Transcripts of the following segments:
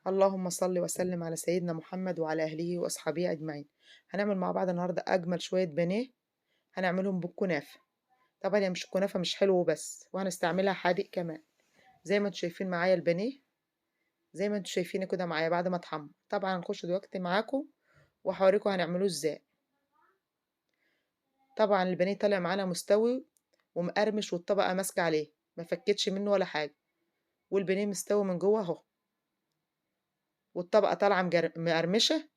اللهم صل وسلم على سيدنا محمد وعلى أهله وأصحابه أجمعين. هنعمل مع بعض النهاردة أجمل شوية بانيه هنعملهم بالكنافة. طبعا هي مش الكنافة مش حلو بس، وهنستعملها حادق كمان. زي ما انتم شايفين معايا البانيه، زي ما انتم شايفين كده معايا بعد ما اتحمر. طبعا هنخش دلوقتي معاكم وهوريكم هنعملوه ازاي. طبعا البانيه طالع معانا مستوي ومقرمش والطبقة ماسكة عليه، ما فكتش منه ولا حاجة، والبانيه مستوي من جوه اهو، والطبقة طالعة مقرمشة،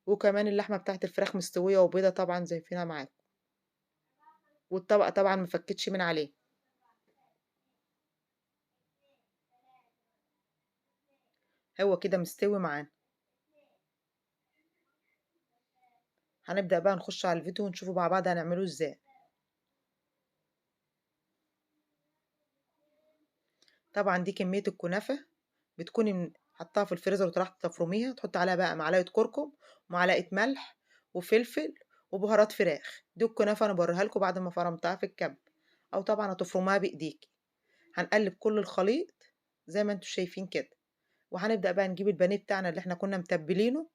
وكمان اللحمة بتاعت الفراخ مستوية وبيضة طبعا زي فينا معاكم، والطبقة طبعا ما فكتش من عليه. هو كده مستوي معانا. هنبدأ بقى نخش على الفيديو ونشوفه مع بعض هنعمله ازاي. طبعا دي كمية الكنافة بتكوني حطاها في الفريزر وطرحت تفرميها، تحط عليها بقى معلقة كركم ومعلقة ملح وفلفل وبهارات فراخ. دي الكنافة انا بوريها لكم بعد ما فرمتها في الكب، او طبعا هتفرموها بايديكي. هنقلب كل الخليط زي ما انتم شايفين كده، وهنبدأ بقى نجيب البانيه بتاعنا اللي احنا كنا متبلينه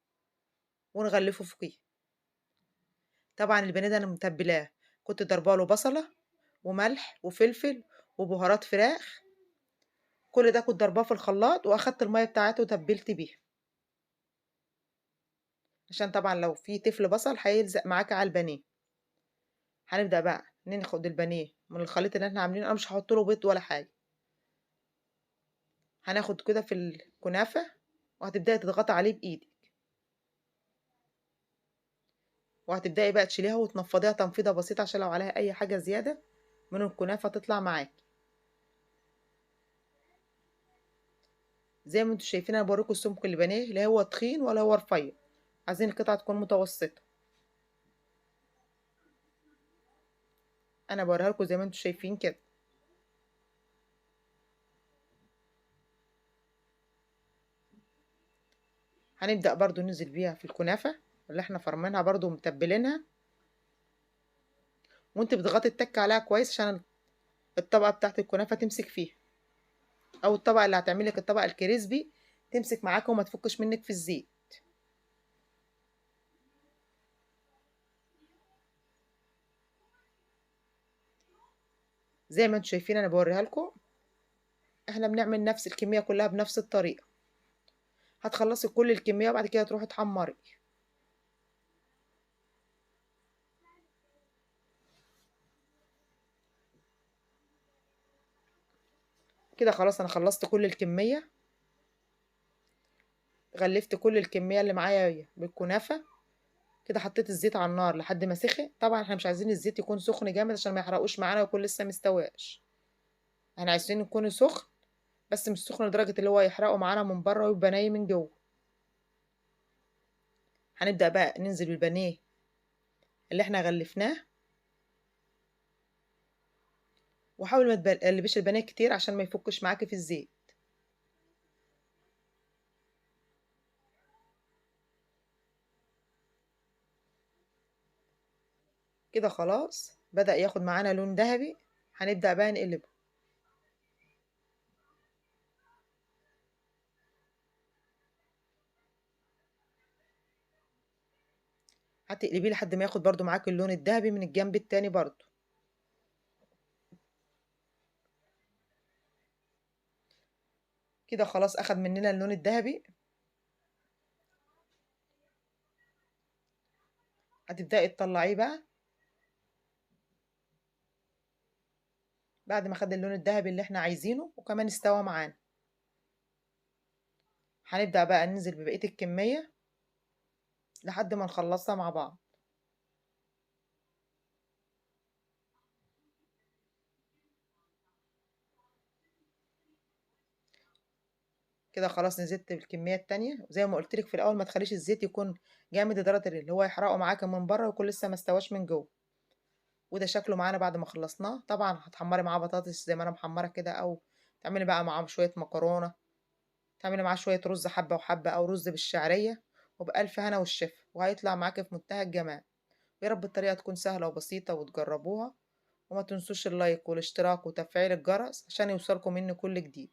ونغلفه فوقيه. طبعا البانيه ده انا متبلاه، كنت ضربه له بصله وملح وفلفل وبهارات فراخ، كل ده كنت ضرباه في الخلاط، واخدت المية بتاعته وتبلت بيها، عشان طبعا لو في تفل بصل هيلزق معاك على البانيه. هنبدا بقى ناخد البانيه من الخليط اللي احنا عاملينه، انا مش هحط له بيض ولا حاجة. هناخد كده في الكنافه وهتبداي تضغطي عليه بايدك، وهتبداي بقى تشيليها وتنفضيها تنفيضه بسيطة عشان لو عليها اي حاجة زيادة من الكنافه تطلع معاكي. زي ما انتم شايفين انا بوريكم السمك البانيه، لا هو تخين ولا هو رفيع، عايزين القطعة تكون متوسطه. انا بوريها لكم زي ما انتم شايفين كده. هنبدأ برضو ننزل بيها في الكنافه اللي احنا فرمينها برضو ومتبلينها، وانت بتضغطي التك عليها كويس عشان الطبقة بتاعت الكنافه تمسك فيها، او الطبقة اللي هتعملك الطبقة الكريسبي تمسك معاك وما تفكش منك في الزيت. زي ما انتم شايفين انا بوريها لكم، احنا بنعمل نفس الكمية كلها بنفس الطريقة. هتخلصي كل الكمية وبعد كده تروحي تحمري. كده خلاص انا خلصت كل الكمية، غلفت كل الكمية اللي معايا بالكنافه. كده حطيت الزيت على النار لحد ما سخن. طبعا احنا مش عايزين الزيت يكون سخن جامد عشان ما يحرقوش معانا ويكون لسه مستواش، احنا عايزين يكون سخن بس مش سخن لدرجة اللي هو يحرقه معانا من بره ويبقى نايم من جوه. هنبدا بقى ننزل بالبانيه اللي احنا غلفناه، وحاول ما تقلبيش البانيه كتير عشان ما يفكش معاكي في الزيت. كده خلاص بدأ ياخد معانا لون ذهبي. هنبدأ بقى نقلبه. هتقلبيه لحد ما ياخد برضو معاك اللون الذهبي من الجنب التاني برضو. كده خلاص اخد مننا اللون الذهبي. هتبدأي تطلعيه بقى بعد ما خد اللون الذهبي اللي احنا عايزينه، وكمان استوى معانا. هنبدأ بقى ننزل ببقية الكمية لحد ما نخلصها مع بعض. كده خلاص نزلت بالكمية التانية. زي ما قلت لك في الأول ما تخليش الزيت يكون جامد لدرجة اللي هو يحرقه معاك من بره ويكون لسه ما استواش من جوه. وده شكله معانا بعد ما خلصناه. طبعا هتحمري معاه بطاطس زي ما انا محمرة كده، او تعملي بقى معاه شوية مكرونه، تعملي معاه شوية رز حبه وحبه، او رز بالشعريه، وبألف هنا والشفا، وهيطلع معاكي في منتهى الجمال. ويا رب الطريقة تكون سهلة وبسيطة وتجربوها، وما تنسوش اللايك والاشتراك وتفعيل الجرس عشان يوصلكم مني كل جديد.